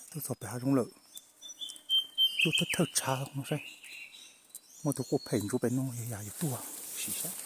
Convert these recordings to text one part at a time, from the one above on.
Tuaj txog pem hav zoov lawm, tuaj thawj thawj tshav no saib. Muaj tus quaj phem ntsuav pem no, yog yus tuaj sim saib.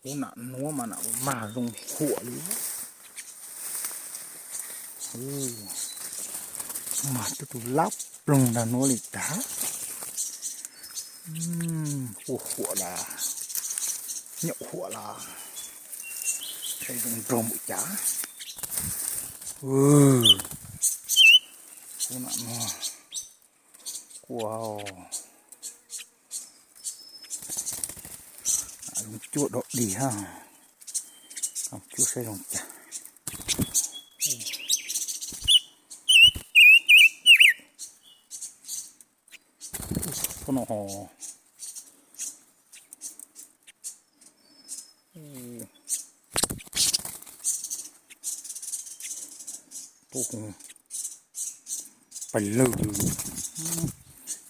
Kuv nam nuav mas nam mag zoo huam li. Mag tub tug lab ploog nrag nuav li tag. Quaj huam las, nyaum huam las, saib zoo nraug npaum cas. Kuv nam nuav quaj zoo cuab dog dig hab, cuab saib zoo cas. Thaum no ho tub pais lawg,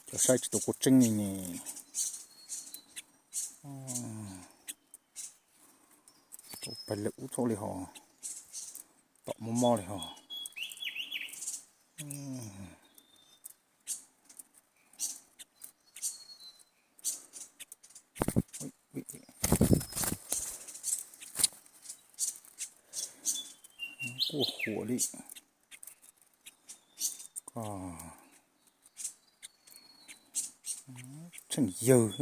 cov saib tsis tau kuj tseeb li ne. Tau pais lawm ub txhua li ho, tom mob mob li ho. Quaj huam li, tsheej yawg.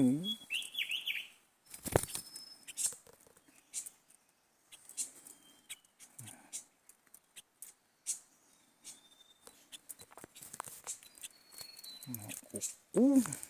Qub qub.